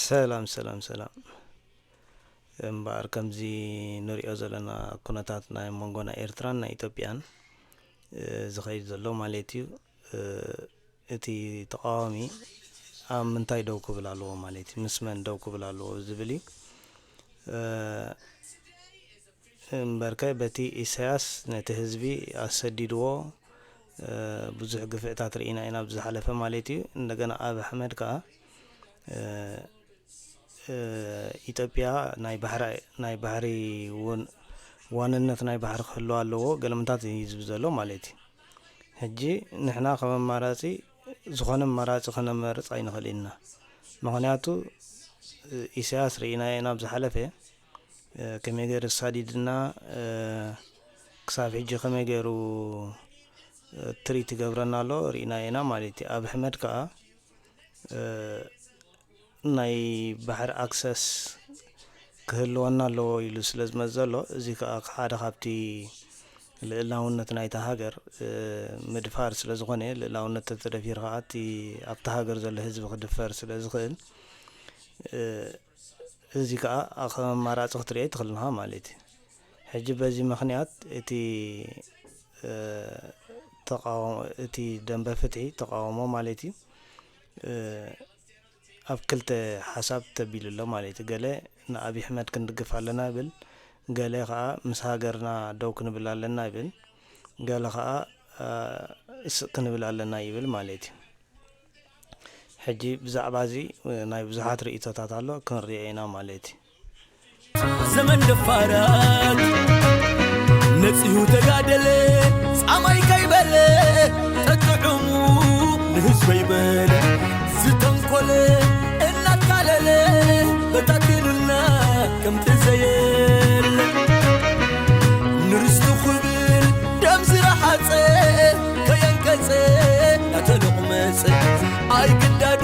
ሰላም ሰላም ሰላም። እምበኣር ከምዚ ንሪኦ ዘለና ኩነታት ናይ መንጎ ናይ ኤርትራን ናይ ኢትዮጵያን ዝኸይድ ዘሎ ማለት እዩ። እቲ ተቃዋሚ ኣብ ምንታይ ደው ክብል ኣለዎ ማለት እዩ፣ ምስ መን ደው ክብል ኣለዎ ዝብል እዩ። እምበርከ በቲ ኢሳያስ ነቲ ህዝቢ ኣሰዲድዎ ብዙሕ ግፍዕታት ርኢና ኢና ኣብዚ ዝሓለፈ ማለት እዩ። እንደገና ኣብ ኣሕመድ ከዓ ኢትዮጵያ ናይ ባሕሪ ናይ ባሕሪ ዋንነት ናይ ባሕሪ ክህልዋ ኣለዎ ገለመታት እዩ ዝብል ዘሎ ማለት እዩ። ሕጂ ንሕና ከም ኣማራፂ ዝኾነ ኣማራፂ ክነመርፅ ኣይንኽእል ኢና። ምኽንያቱ ኢሳያስ ርኢናዮ ኢና ኣብ ዝሓለፈ ከመይ ገይሩ ኣሳዲድና ክሳብ ሕጂ ከመይ ገይሩ ትሪት ይገብረና ኣሎ ርኢናዮ ኢና ማለት እዩ። ኣብ ኣሕመድ ከዓ ናይ ባሕሪ ኣክሰስ ክህልወና ኣለዎ ኢሉ ስለ ዝመፅ ዘሎ፣ እዚ ከዓ ሓደ ካብቲ ልእላውነት ናይታ ሃገር ምድፋር ስለ ዝኾነ፣ ልእላውነት ተተደፊሩ ከዓ እቲ ኣብቲ ሃገር ዘሎ ህዝቢ ክድፈር ስለ ዝኽእል፣ እዚ ከዓ ከም ኣማራፂ ክትሪኦ ኣይትኽእልን ኢኻ ማለት እዩ። ሕጂ በዚ ምኽንያት እቲ ተቃውሞ፣ እቲ ደንበ ፍትሒ ተቃውሞ ማለት እዩ፣ ኣብ ክልተ ሓሳብ ተቢሉ ኣሎ ማለት እዩ። ገለ ንኣብይ ኣሕመድ ክንድግፍ ኣለና ይብል፣ ገለ ከዓ ምስ ሃገርና ደው ክንብል ኣለና ይብል፣ ገለ ከዓ ስቅ ክንብል ኣለና ይብል ማለት እዩ። ሕጂ ብዛዕባ እዚ ናይ ብዙሓት ርእይቶታት ኣሎ፣ ክንሪኦ ኢና ማለት እዩ። ዘመን ደፋራት ነጺሁ ተጋደለ፣ ጻማይ ከይበለ፣ ጠጥዑሙ ንህዝበይ በለ። ዝተንኮለ እናታለለ፣ በታቲኑና ከምቲ ዘየለ። ንርስቱ ክብል ደም ዝረሓጸ፣ ከየንቀጸ እናተሎቕመጸ፣ ኣይግዳዱ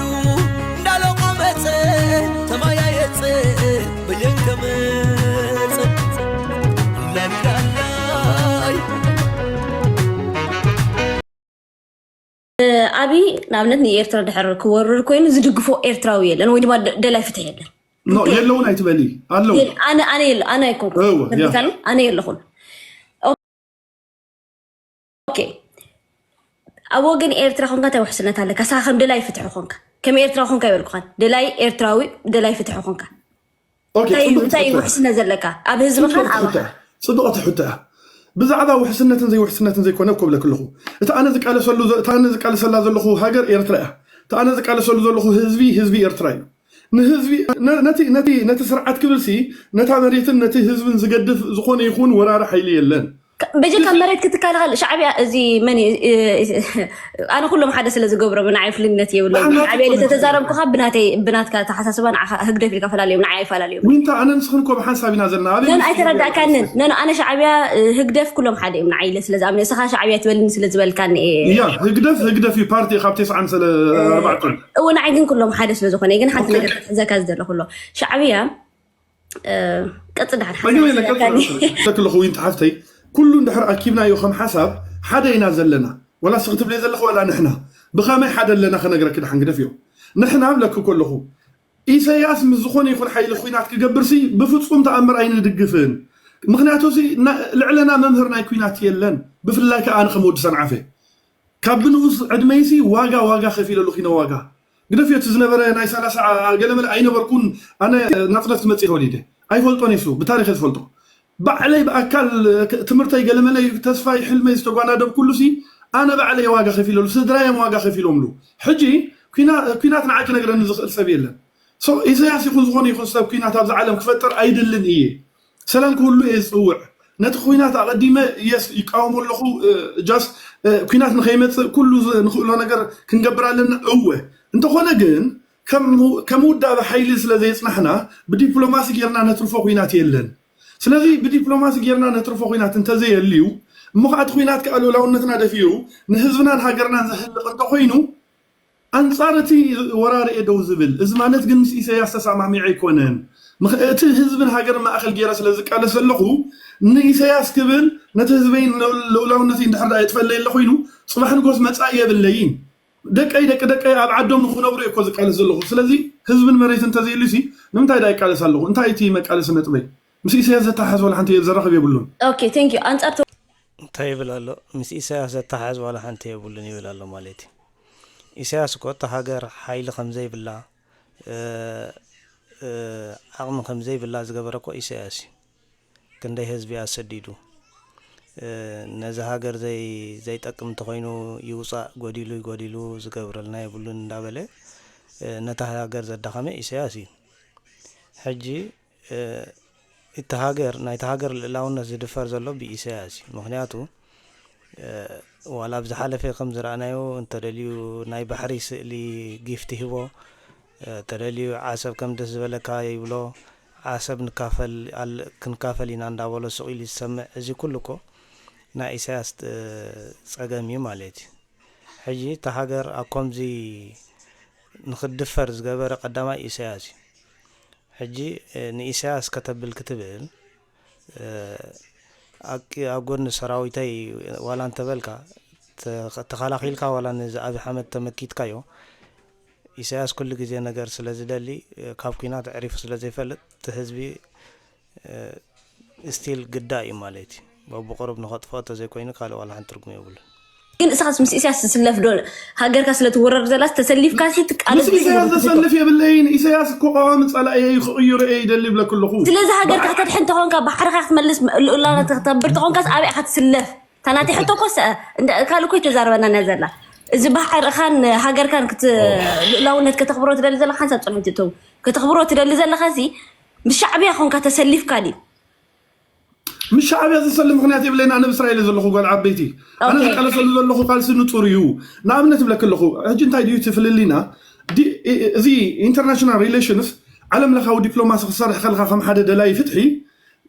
እንዳሎቐመጸ፣ ተመያየጸ በየን ከመጸ። ላሊላላይ። ኣብይ ንኣብነት ንኤርትራ ድሕር ክወርር ኮይኑ ዝድግፎ ኤርትራዊ የለን ወይ ድማ ደ- ደላይ ፍትሒ የለን። ኖ የለውን ኣይትበሊ፣ ኣለዉ። የል- ኣነ ኣነ የለ ኣነ ኣይኮንኩ እወ፣ ያ። ኣነ የለኹን። ኦኬ፣ ኣብ ወገን ኤርትራ ኮንካ እንታይ ውሕስነት ኣለካ? ንስኻ ከም ደላይ ፍትሒ ኮንካ፣ ከም ኤርትራዊ ኮንካ ይበልኩኻን፣ ደላይ ኤርትራዊ፣ ደላይ ፍትሒ ኮንካ ኦኬ፣ እንታይ ጽቡቕ እንታይ ትሕቶ። ውሕስነት ዘለካ ኣብ ህዝብኻን ጽቡቕ ትሕቶ። ኣባኻን? ጽቡቕ ትሕቶ እያ። ብዛዕባ ውሕስነትን ዘይውሕስነትን ዘይኮነ እኮ ብለክ ኣለኹ። እቲ ኣነ ዝቃለሰሉ ዘ- እቲ ኣነ ዝቃለሰላ ዘለኹ ሃገር ኤርትራ እያ። እቲ ኣነ ዝቃለሰሉ ዘለኹ ህዝቢ ህዝቢ ኤርትራ እዩ። ንህዝቢ ነ- ነቲ ነቲ ነቲ ስርዓት ክብልሲ ነታ መሬትን ነቲ ህዝብን ዝገድፍ ዝኾነ ይኹን ወራሪ ሓይሊ የለን። በጀካ መሬት ክትከላኸል ሻዕብያ እዚ መን እዩ? እ- ኣነ ኩሎም ሓደ ስለ ዝገብሮም ንዓይ ፍልነት የብሎም። ብሓንሳብ ሻዕብያ ኢለ ትኾነ ተተዛረብኩኻ ብናተይ ብናትካ ተሓሳስባ ንዓኻ ህግደፍ ኢልካ ፈላለዮም ንዓይ ኣይፈላለዮም። ዊንታ ኣነ ንስኽን እኮ ብሓንሳብ ኢና ዘለና። ኣበይ ነን ምስ ኣይተረዳእካንን ነን ኣነ ሻዕብያ እ፣ ህግደፍ ኩሎም ሓደ እዮም ንዓይ ኢለ ስለ ዝኣምነ እስኻ ሻዕብያ ትበልኒ ስለ ዝበልካኒ እየ። ያ ህግደፍ ህግደፍ እዩ ፓርቲ ካብ ተስዓን ሰለ ኣርባዕተን እወ ንዓይ ግን ኩሎም ሓደ ስለ ዝኾነ ግን ሓንቲ ኦኬ። ነገር ክሕዘካ ዝደለኹ ኣሎ ሻዕብያ እ፣ ቀጽል ድሓር ሓሳብ መገበይ ኣስመረካኒ። ለቀለኹ ዊንታ ሓፍተይ ኩሉ እንድሕር ኣኪብናዮ ከም ሓሳብ ሓደ ኢና ዘለና። ወላ ስኽ ትብለይ ዘለኹ ወላ ንሕና ብኸመይ ሓደ ኣለና ከነግረኪ ድሓን ግደፍ እዮም። ንሕና ብለኪ ከለኹ ኢሰያስ ምስ ዝኾነ ይኹን ሓይሊ ኹናት ክገብርሲ ብፍጹም ተኣምር ኣይንድግፍን። ምኽንያቱ እዚ ና- ልዕለና መምህር ናይ ኲናት የለን። ብፍላይ ከኣ ኣነ ከም ወዲ ሰንዓፈ ካብ ብንኡስ ዕድመይሲ ዋጋ ዋጋ ከፊለሉ ኪነ ዋጋ ግደፍዮ እቲ ዝነበረ ናይ ሰላሳ ገለመለ ኣይነበርኩን። ኣነ ናጽነት ክመጽእ ተወሊደ ኣይፈልጦን እሱ ብታሪኽ ዝፈልጦ ባዕለይ ብኣካል ክ- ትምህርተይ ገለመለይ ተስፋይ ሕልመይ ዝተጓናደብ ኩሉ ሲ ኣነ ባዕለይ ዋጋ ከፊለሉ ስድራዮም ዋጋ ከፊሎምሉ። ሕጂ ኲና- ኲናት ንዓይ ክነግረኒ ዝኽእል ሰብ የለን። ሶ ኢሳያስ ይኹን ዝኾነ ይኹን ሰብ ኲናት ኣብዚ ዓለም ክፈጥር ኣይድልን እየ። ሰላም ክህሉ እየ ዝፅውዕ። ነቲ ኲናት ኣቐዲመ የስ ይቃወሞ ኣለኹ። እ፣ ጃስ እ፣ ኲናት ንኸይመፅእ ኩሉ ዝ- ንኽእሎ ነገር ክንገብር ኣለና። እወ እንተኾነ ግን ከም ከም ውዳበ ሓይሊ ስለ ዘየፅናሕና ብዲፕሎማሲ ጌርና ነትርፎ ኲናት የለን። ስለዚ ብዲፕሎማሲ ጌርና ነትርፎ ኲናት እንተዘየልዩ እሞ ከዓ እቲ ኲናት ከዓ ልኡላውነትና ደፊኡ ንህዝብናን ሃገርናን ዘህልቕ እንተኮይኑ ኣንጻር እቲ ወራሪ እየ ደው ዝብል። እዚ ማለት ግን ምስ ኢሳያስ ተሰማሚዐ ኣይኮነን። ምኽ- እቲ ህዝብን ሃገርን ማእኸል ገይረ ስለ ዝቃለስ ዘለኹ ንኢሳያስ ክብል ነቲ ህዝበይን ልኡላውነተይ እንድሕር ደኣ የጥፈለይ ኣሎ ኮይኑ ፅባሕ ንጎስ መጻኢ የብለይን። ደቀይ ደቂ ደቀይ ኣብ ዓዶም ንክነብሩ እኮ ዝቃለስ ዘለኹ። ስለዚ ህዝብን መሬት እንተዘይሉ ሲ ንምንታይ ዳ ይቃለስ ኣለኹ? እንታይ እቲ መቃለሲ ነጥበይ? ምስ ኢሳያስ ዘተሓሓዝ ዋላ ሓንቲ ዘራኽብ የብሉን። Okay, thank you። ኣንጻር እንታይ ይብል ኣሎ? ምስ ኢሳያስ ዘተሓሓዝ ዋላ ሓንቲ የብሉን ይብል ኣሎ ማለት እዩ። ኢሳያስ እኮ እታ ሃገር ሓይሊ ከም ዘይብላ፣ እ፣ እ፣ ዓቕሚ ከም ዘይብላ ዝገበረ እኮ ኢሳያስ እዩ። ክንደይ ህዝቢ ኣሰዲዱ፣ እ፣ ነዚ ሃገር ዘይ-፣ ዘይጠቅም እንተኾይኑ ይውፃእ፣ ጎዲሉ ይጎዲሉ፣ ዝገብረልና የብሉን እንዳበለ፣ እ፣ ነታ ሃገር ዘዳኸመ ኢሳያስ እዩ። ሕጂ፣ እ፣ እቲ ሃገር፣ ናይቲ ሃገር ልእላውነት ዝድፈር ዘሎ ብኢሳያስ እዩ። ምኽንያቱ፣ እ፣ ዋላ ኣብ ዝሓለፈ ከም ዝረኣናዮ እንተደልዩ ናይ ባሕሪ ስእሊ ጊፍት ይህቦ፣ እ፣ ተደልዩ ዓሰብ ከም ደስ ዝበለካ ይብሎ፣ ዓሰብ ንካፈል ኣል-፣ ክንካፈል ኢና እንዳበሎ ስቕ ኢሉ ዝሰምዕ፣ እዚ ኩሉ እኮ ናይ ኢሳያስ፣ እ፣ ጸገም እዩ ማለት እዩ። ሕጂ እታ ሃገር ኣብ ከምዚ ንክትድፈር ዝገበረ ቀዳማይ ኢሳያስ እዩ። ሕጂ፣ እ፣ ንኢሳያስ ከተብል ክትብል፣ እ፣ ኣቂ-፣ ኣብ ጎኒ ሰራዊተይ ዋላ እንተበልካ፣ ተ-፣ ተኸላኺልካ ዋላ ነዚ ኣብይ ኣሕመድ ተመኪትካዮ፣ ኢሳያስ ኩሉ ግዜ ነገር ስለ ዝደሊ፣ እ፣ ካብ ኲናት ኣዕሪፉ ስለ ዘይፈልጥ፣ እቲ ህዝቢ፣ እ፣ ስቲል ግዳ እዩ ማለት እዩ። በብቁሩብ ንኸጥፍኦ ተዘይኮይኑ ካልእ ዋላ ሓንቲ ትርጉም የብሉን። ግን እስኻስ ምስ ኢሳያስ ትስለፍ ዶ? ሃገርካ ስለ ትወረር ዘላስ ተሰሊፍካሲ ትቃለስ ምስ ኢሳያስ ዘሰልፍ የብለይን። ኢሳያስ እኮ ቀዋሚ ጸላእየይ ክቕይሮ እየ ይደሊ ይብለክ ኣለኹ። ስለዚ ሃገርካ ከተድሕን ተኾንካ፣ ባሕርካ ክትመልስ፣ ልኡላውነት ከተኽብር ተኾንካስ ኣበይ ኢኻ ትስለፍ? እታ ናተይ ሕቶ እኮ ሰ-፣ እንደ-፣ ካልእ እኮ ይተዛረበና እያ ዘላ። እዚ ባሕርኻን ሃገርካን ክት-፣ ልኡላውነት ከተኽብሮ ትደሊ ዘለኻ ሓንሳብ ጽንሑት እተው። ከተኽብሮ ትደሊ ዘለኻሲ ምስ ሻዕብያ ኾንካ ተሰሊፍካ ድዩ? ምስ ሻዕብያ ዘሰልፍ ምኽንያት የብለይን። ኣነ ብስራኤል እየ ዘለኹ ጓል ዓበይቲ። ኣነ ኦኬ። ዝቃለሰሉ ዘለኹ ቃልሲ ንጹር እዩ። ንኣብነት ይብለክ ኣለኹ፣ ሕጂ እንታይ ድዩ እቲ ፍልልይና? ዲ-፣ እዚ ኢንተርናሽናል ሪሌሽንስ፣ ዓለም ለኻዊ ዲፕሎማሲ ክትሰርሕ ከለኻ ከም ሓደ ደላይ ፍትሒ፣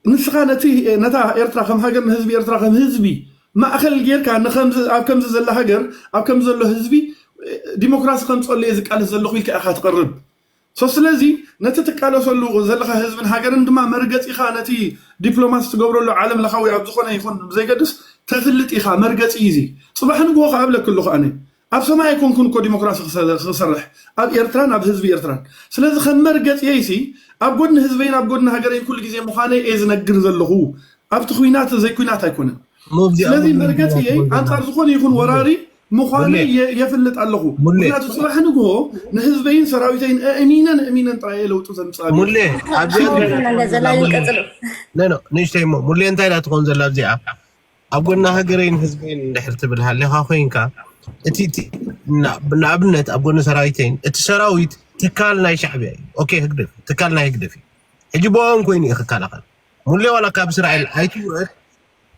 ንስኻ ነቲ፣ ነታ ኤርትራ ከም ሃገር፣ ንህዝቢ ኤርትራ ከም ህዝቢ ማእከል ጌርካ፣ ንኸምዚ፣ ኣብ ከምዚ ዘላ ሃገር፣ ኣብ ከምዚ ዘሎ ህዝቢ ዲሞክራሲ ከምጸሉ እየ ዝቃለስ ዘለኹ ኢልካ ኢኻ ትቐርብ። ሶ ስለዚ ነቲ ትቃለሰሉ ዘለኻ ህዝብን ሃገርን ድማ መርገጺኻ ነቲ ዲፕሎማሲ ትገብረሉ ዓለም ለኻዊ ኣብ ዝኾነ ይኹን ብዘይገድስ ተፍልጥ ኢኻ። መርገጺ እዩ እዚ። ጽባሕ ንግሆ ከኣ እብለክ ኣለኹ ኣነ ኣብ ሰማይ ኣይኮንኩን እኮ ዲሞክራሲ ክሰ-፣ ክሰርሕ ኣብ ኤርትራን ኣብ ህዝቢ ኤርትራን። ስለዚ ከም መርገጺየይሲ ኣብ ጎድኒ ህዝበይን ኣብ ጎድኒ ሃገረይን ኩሉ ግዜ ምዃነይ እየ ዝነግር ዘለኹ። ኣብቲ ኲናት ዘይኲናት ኣይኮነን። ሙቭ ዚኣ ስለዚ ሙሉ መርገጺየይ ሙሉ ኣንጻር ዝኾነ ይኹን ወራሪ ምዃነይ ሙሌ የ-፣ የፍልጥ ኣለኹ። ሙሌ ምኽንያቱ ጽባሕ ንግሆ ንህዝበይን ሰራዊተይን ኣእሚነን ኣእሚነን ጥራይ እየ ለውጢ ዘምጽእ ኣለኹ። ሙሌ ኣብዚኣ ኣወፈና እንደ ዘላ ይንቀጽሉ። ኖ ኖ ንእሽተይ እሞ ሙሌ እንታይ ዳ ትኾን ዘላ ኣብዚኣ ኣብ ጎና ሃገረይን ህዝበይን እንድሕር ትብል ሃሊኻ ኮይንካ እቲ እቲ ና- ንኣብነት ኣብ ጎኒ ሰራዊተይን እቲ ሰራዊት ትካል ናይ ሻዕብያ እዩ። ኦኬ ህግደፍ ትካል ናይ ህግደፍ እዩ። ሕጂ ብኦም ኮይኑ እዩ ክከላኸል። ሙሌ ዋላ ካብ እስራኤል ኣይትውረድ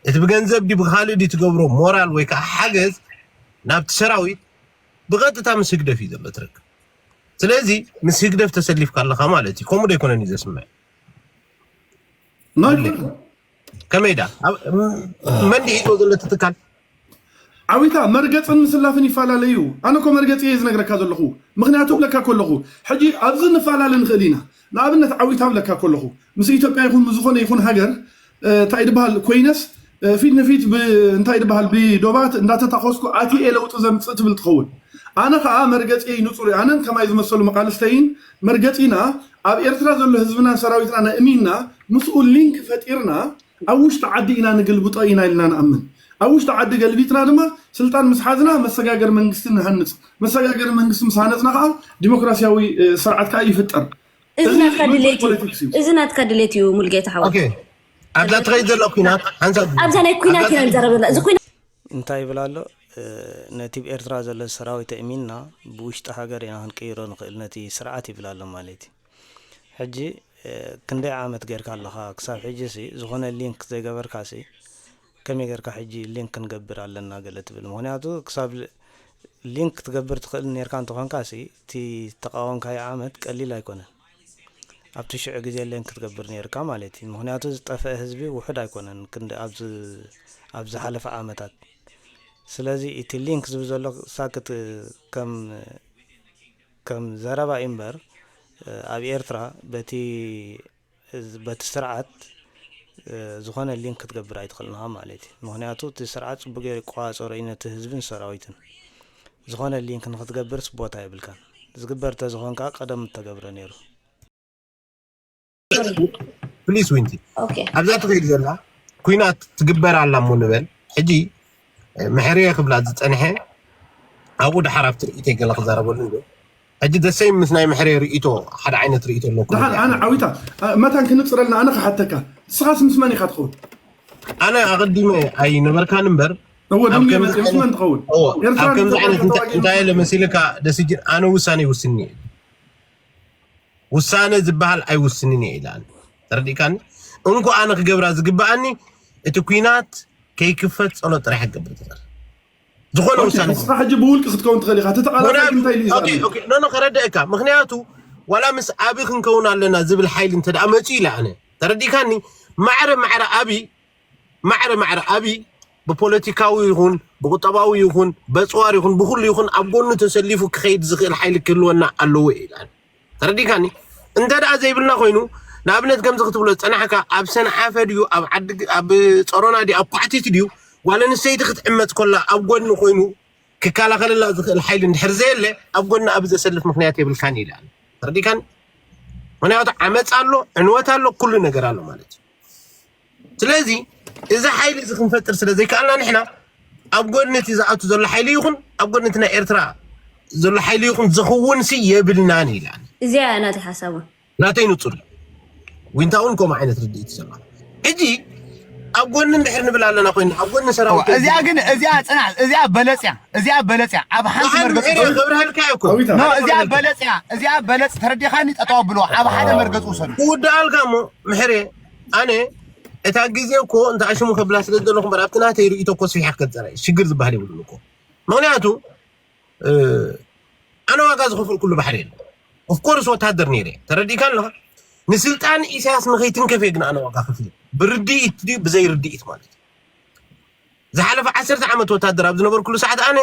እቲ ብገንዘብ ዲ ብካልእ ዲ ትገብሮ ሞራል ወይ ከዓ ሓገዝ ናብቲ ሰራዊት ብቐጥታ ምስ ህግደፍ እዩ ዘሎ ትረክብ። ስለዚ ምስ ህግደፍ ተሰሊፍካ ኣለኻ ማለት እዩ። ከምኡ ዶ ኣይኮነን እዩ ዘስምዕ? ናይ ሙሌ ከመይ ዳ ኣብ- መን ዲሒቶ ዘሎ እቲ ትካል? ዓዊታ መርገጽን ምስላፍን ይፈላለዩ። ኣነ እኮ መርገጺ እየ ዝነግረካ ዘለኹ። ምኽንያቱ እብለካ ከለኹ ሕጂ ኣብዚ ንፈላለ ንኽእል ኢና። ንኣብነት ዓዊታ እብለካ ከለኹ ምስ ኢትዮጵያ ይኹን ምስ ዝኾነ ይኹን ሃገር፣ እ፣ እንታይ ድበሃል ኮይነስ፣ እ፣ ፊት ንፊት ብ-፣ እንታይ ድበሃል ብዶባት እንዳተታኾስኩ ኣትየ ለውጢ ዘምጽእ ትብል ትኸውን። ኣነ ኸኣ መርገጺየይ ንጹር እዩ። ኣነን ከማይ ዝመሰሉ መቃልስተይን መርገጺና ኣብ ኤርትራ ዘሎ ህዝብናን ሰራዊትና ነእሚንና ምስኡ ሊንክ ፈጢርና ኣብ ውሽጢ ዓዲ ኢና ንግልብጦ ኢና ኢልና ንኣምን። ኣብ ውሽጢ ዓዲ ገልቢጥና ድማ ስልጣን ምስ ሓዝና መሰጋገሪ መንግስቲ ንሃንጽ። መሰጋገሪ መንግስቲ ምስ ሃነጽና ከዓ ዲሞክራሲያዊ፣ እ፣ ስርዓት ከዓ ይፍጠር። እዚ እዚ ናትካ ምንጩ ድሌት እዩ። ፖለቲክስ እዩ። እዚ ናትካ ድሌት እዩ ሙልጌታ ሓወይ። ኦኬ ኣብዛ ትኸይድ ዘሎ ኩናት ሓንሳብ ኣብዛ ናይ ኩናት ኢና ንዛረብ ዘለና። እዚ ኩናት እንታይ ይብል ኣሎ? እ፣ ነቲ ብኤርትራ ዘሎ ሰራዊት ኣእሚንና ብውሽጢ ሃገር ኢና ክንቅይሮ ንኽእል ነቲ ስርዓት ይብል ኣሎ ማለት እዩ። ሕጂ፣ እ፣ ክንደይ ዓመት ጌርካ ኣለኻ? ክሳብ ሕጂ ሲ ዝኾነ ሊንክ ዘይገበርካ ሲ ከመይ ጌርካ ሕጂ ሊንክ ክንገብር ኣለና ገለ ትብል? ምኽንያቱ ክሳብ ል-፣ ሊንክ ክትገብር ትኽእል ኔርካ እንተኾንካ ሲ እቲ ተቃወምካዮ ዓመት ቀሊል ኣይኮነን። ኣብቲ ሽዑ ግዜ ሊንክ ክትገብር ኔርካ ማለት እዩ። ምኽንያቱ ዝጠፍአ ህዝቢ ውሑድ ኣይኮነን ክንዲ ኣብዚ፣ ኣብ ዝሓለፈ ዓመታት። ስለዚ እቲ ሊንክ ዝብል ዘሎ ሳክት ከም፣ ከም ዘረባ እዩ እምበር፣ ኣብ ኤርትራ በቲ፣ በቲ ስርዓት ዝኾነ ሊንክ ክትገብር ኣይትኽእልን ኢኻ ማለት እዩ። ምኽንያቱ እቲ ስርዓት ጽቡቅ ገይሩ ይቆጻጸሮ እዩ ነቲ ህዝብን ሰራዊትን። ዝኾነ ሊንክ ንክትገብርስ ቦታ የብልካን። ዝግበር ተዝኾን ከዓ ቀደም ተገብረ ነይሩ። ፕሊስ ዊንቲ ኦኬ ኣብዛ ትኸይድ ዘላ ኩናት ትግበር ኣላ እሞ ንበል። ሕጂ ምሕርየ ክብላ ዝፀንሐ ኣብኡ ድሓር ኣብቲ ርእይቶ ገለ ክዛረበሉ ዶ ሕጂ ደሰይ ምስ ናይ ምሕርየ ርእይቶ ሓደ ዓይነት ርእይቶ ኣለኩም። ደሓን ኣነ ዓዊታ መታን ክንፅረልና ኣነ ክሓተካ ንስኻስ ምስ መን ኢኻ ትኸውን? ኣነ ኣቐዲመ ኣይነበርካን እምበር እወ ኣብ ደንጉ ከምዚ መፅእ ምስ ዓይነት መን ትኸውን? እዎ፣ ኤርትራ ኣብ ከምዚ ንዘውዳት ዓይነት እንተ- ተዋጊኡ እንታይ ኢለ መሲልካ ደስጅን ኣነ ውሳነ ይውስን እየ። ውሳነ ዝበሃል ኣይውስንን እየ ኢላኒ። ተረዲእካኒ? እንኳ ኣነ ክገብራ ዝግበኣኒ እቲ ኩናት ከይክፈት ጸሎት ጥራሕ ክገብር ትኽእል። ዝኾነ ውሳነ ንስኻ ሕጂ ብውልቂ ክትከውን ትኽእል ኢኻ። እቲ ተቓላሳይ ምኽንያቱ- እንታይ ኢሉ እዩ ኦኬ፣ ዝኣምን? ኦኬ፣ ኖ፣ ኖ፣ ከረድእካ። ምኽንያቱ ዋላ ምስ ኣቢ ክንከውን ኣለና ዝብል ሓይሊ እንተ ደኣ መፂኡ ኢለ ኣነ ተረዲእካኒ። ማዕረ ማዕረ ኣቢ ማዕረ ማዕረ ኣቢ ብፖለቲካዊ ይኹን ብቁጠባዊ ይኹን በፅዋር ይኹን ብኩሉ ይኹን ኣብ ጎኑ ተሰሊፉ ክኸይድ ዝኽእል ሓይሊ ክህልወና ኣለዎ ኢላን። ተረዲካኒ? እንተ ደኣ ዘይብልና ኮይኑ ንኣብነት ከምዚ ክትብሎ ዝፀናሕካ ኣብ ሰንዓፈ ድዩ ኣብ ዓዲ ኣብ ፀሮና ድዩ ኣብ ኳዕቲት ድዩ ጓል ኣንስተይቲ ክትዕመፅ ኮላ ኣብ ጎኒ ኮይኑ ክከላኸለላ ዝኽእል ሓይሊ እንድሕር ዘየለ ኣብ ጎኒ ኣብ ዘሰልፍ ምክንያት የብልካን ኢላን። ተረዲካኒ? ምክንያቱ ዓመፅ ኣሎ፣ ዕንወት ኣሎ፣ ኩሉ ነገር ኣሎ ማለት እዩ። ስለዚ እዚ ሓይሊ እዚ ክንፈጥር ስለ ዘይከኣልና ንሕና ኣብ ጎድኒ እቲ ዝኣቱ ዘሎ ሓይሊ ይኹን ኣብ ጎድኒ እቲ ናይ ኤርትራ ዘሎ ሓይሊ ይኹን ዝኽውን ሲ የብልናን ኢላን። እዚኣ እያ ናተይ ሓሳብ እውን ናተይ ንጹር እዩ። ዊንታ እውን ከምኡ ዓይነት ርድኢት እዩ ዘለዋ። ሕጂ ኣብ ጎኒ እንድሕር ንብል ኣለና ኮይና ኣብ ጎኒ ሰራዊት እዚኣ ግን እዚኣ ፅናዕ እዚኣ በለፅያ እዚኣ በለፅያ ኣብ ሓንቲ ደሓን መርገፂ ኤረ ክብርሃልካ እኮ ኣዊታ ኖ እዚኣ በለፅያ እዚኣ በለፅ ተረዲኻኒ ጠጠው ብሎ ኣብ ሓደ መርገፂ ውሰዱ። ክውድኣልካ እሞ ምሕሬ ኣነ እታ ግዜ እኮ እንተ ኣሽሙ ከብላ ስለ ዘለኹ እምበር ኣብቲ ናተይ ርእይቶ እኮ ስፊሓ ክትዘራ ሽግር ዝበሃል የብሉን እኮ። ምክንያቱ ኣነ ዋጋ ዝኸፈልኩሉ ባሕሪ የለ። ኦፍኮርስ ወታደር ነይረ ተረዲእካ ኣለኻ። ንስልጣን ኢሳያስ ንኸይትንከፍ እየ ግን ኣነ ዋጋ ከፍል ብርድኢት ድዩ ብዘይ ርድኢት ማለት እዩ። ዝሓለፈ ዓሰርተ ዓመት ወታደር ኣብ ዝነበርኩሉ ሰዓት ኣነ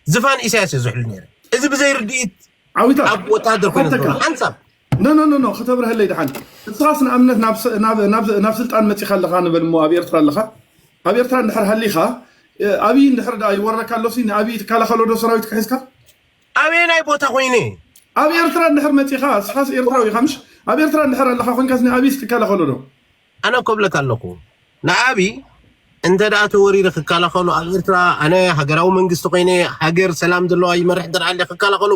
ዝፋን ኢሳያስ እየ ዝሕሉ ነይረ። እዚ ብዘይ ርድኢት ዓዊታ ኣብ ወታደር ኮይነ ሓተካ ዝነበርኩ ሓንሳብ ኖ ኖ ኖ ኖ ከተብርሀለይ ደሓን እስኻስ ንኣብነት ናብ ስ- ናብ- ናብ- ናብ ስልጣን መፂኻ ኣለኻ ንበል እሞ ኣብ ኤርትራ ኣለኻ ኣብ ኤርትራ እንድሕር ሃሊኻ ኣብይ እንድሕር ዳ ይወረካ ኣሎሲ ንኣብይ ትከላኸሎ ዶ ሰራዊት ክሒዝካ ኣበየናይ ቦታ ኮይነ ኣብ ኤርትራ እንድሕር መፂኻ እስኻስ ኤርትራዊ ኢኻ ምሽ ኣብ ኤርትራ እንድሕር ኣለኻ ኮንካስ ንኣብይስ ትከላኸሎ ዶ ኣነ እኮ እብለካ ኣለኹ ንኣብይ እንተ ደኣ ተወሪረ ክከላኸሉ ኣብ ኤርትራ ኣነ ሃገራዊ መንግስቲ ኮይነ ሃገር ሰላም ዘለዋ ይመርሕ እንተ ደኣ ክከላኸሉ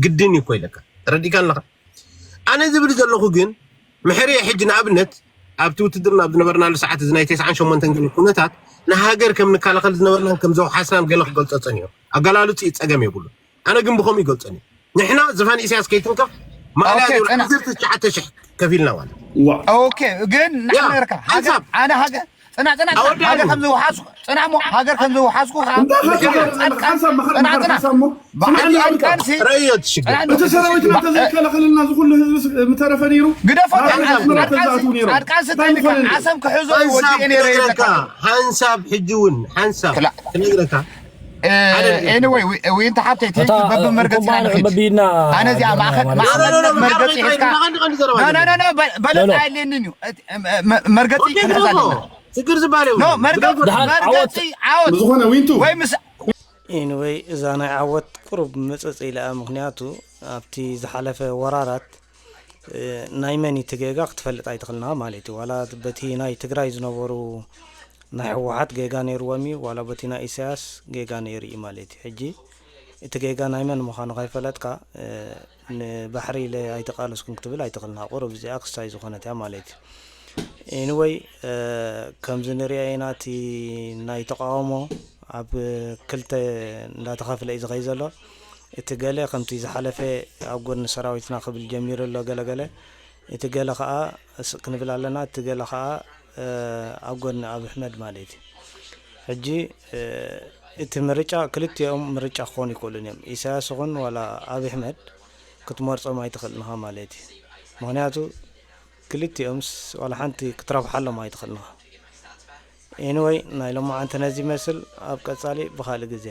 ግድን እዩ እኮ ኢለካ ተረዲካ ኣለካ ኣነ ዝብል ዘለኹ ግን ምሕርየ ሕጂ ንኣብነት ኣብቲ ውትድርና ኣብ ዝነበርናሉ ሰዓት እዚ ናይ ተስዓን ሸሞንተን ገለ ኩነታት ንሃገር ከም ንከላኸል ዝነበርናን ከም ዘውሓስናን ገለ ክገልፆ ፀኒሑ ኣገላልፁ እዩ ፀገም የብሉ ኣነ ግን ብኸምኡ ይገልፀኒ ንሕና ዝፋን ኢሳያስ ከይትንከፍ ማእለያ ኦኬ፣ ዘይብሉ ፅና- ዓሰርተ ትሽዓተ ሽሕ ከፊልና ማለት ዋ ኦኬ ግን ንሕና ያ፣ ነርካ ሓንሳብ። ኣነ ሃገር ፅና ፅና ኣወዳእኒ። ሃገር ከም ዝውሓስኩ ፅና እሞ ሃገር ከም ዝውሓስኩ ከዓ እንታይ ድሕሪ ሓሳብ ፃድቃን ሓሳብ መኸር ፅና መኸር ፅና ሓሳብ እሞ ብዓዲ ስምዓኒ ኣውታ ፃድቃን ሲ ረዮት ሽግር ፅና እቲ ሰራዊትና ተዘይከላኸልና እዚ ኩሉ ህዝቢ ስ- ምተረፈ ነይሩ ግደፎ ኣብ ኣስመራ ተዛእትዉ ነይሮም ፃድቃን ሲ እንታይ እንታይ ምኾነ ኢልካ ነይሩ ዓሰብ ክሕዞ እዩ ሓንሳብ ወዲኤ ነይረ ክነግረካ ይብለካ ሓንሳብ ሕጂ እውን ሓንሳብ ክላ- ክነግረካ ዊንቲ ሓብተይ ቴንክ በብመርገፂ በቢና ኣነ እዚኣ ማእኸል ኖ፣ ኖ፣ ኖ፣ ኖ፣ ማእኸል መርገፂ ብሓቂ ሒዝካ ቀንዲ፣ ቀንዲ ዘረባ ኖ፣ ኖ፣ ዘረባ። ኖ፣ ኖ፣ በ- በለፃ ኖ፣ ኖ። የለንን እዩ እቲ፣ መ- መ- መርገፂ ኦኬ፣ ክሕዝ ግደፎ። ኣለና ችግር ዝበሃል የብሉን። ኖ መርገፂ ደሓን መርገፂ ዓወት ብዝኾነ ዊንቱ ወይ ምስ ኤኒወይ እዛ ናይ ዓወት ቁሩብ ምፅፅ ኢላ እያ። ምኽንያቱ ኣብቲ ዝሓለፈ ወራራት እ፣ ናይ መን እቲ ጌጋ ክትፈልጥ ኣይትኽእልና ማለት እዩ። ዋላ በቲ ናይ ትግራይ ዝነበሩ ናይ ህወሓት ጌጋ ነይርዎም እዩ፣ ዋላ በቲ ናይ ኢሳያስ ጌጋ ነይሩ እዩ ማለት እዩ። ሕጂ እቲ ጌጋ ናይ መን ምዃኑ ከይፈለጥካ እ፣ ንባሕሪ ኢለ ኣይተቃለስኩን ክትብል ኣይትኽእልና። ቁሩብ እዚኣ ክሳይ ዝኾነት እያ ማለት እዩ። ኤኒወይ ከምዚ ንሪኦ ኢና እቲ ናይ ተቃውሞ ኣብ ክልተ እንዳተኸፍለ እዩ ዝኸይ ዘሎ። እቲ ገለ ከምቲ ዝሓለፈ ኣብ ጎድኒ ሰራዊትና ክብል ጀሚሩ ኣሎ ገለገለ እቲ ገለ ከዓ ክንብል ኣለና እቲ ገለ ከዓ ኣብ ጎድኒ ኣብ ኣሕመድ ማለት እዩ። ሕጂ እቲ ምርጫ ክልቲኦም ምርጫ ክኾኑ ይክእሉን እዮም። ኢሳያስ ይኹን ዋላ ኣብ ኣሕመድ ክትመርጾም ኣይትኽእልን ኢኻ ማለት እዩ። ምኽንያቱ ክልቲኦምስ ዋላ ሓንቲ ክትረብሓሎም ኣይትኽእልን ኢኻ። ኤኒወይ ናይ ሎማዓንቲ ነዚ ይመስል። ኣብ ቀጻሊ ብኻልእ ግዜ።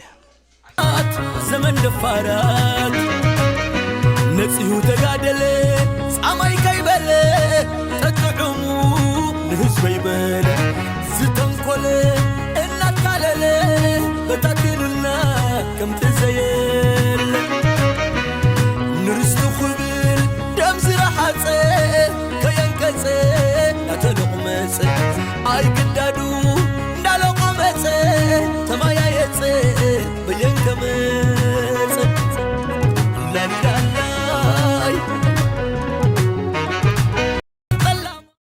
ዘመን ደፋራት ነፂሁ ተጋደለ ፃማይ ከይበለ ጠጥዑሙ ንህዝበይ በለ ዝተንኮለ እናታለለ በታቲኑና ከምቲ ዘየ ኣይግዳዱ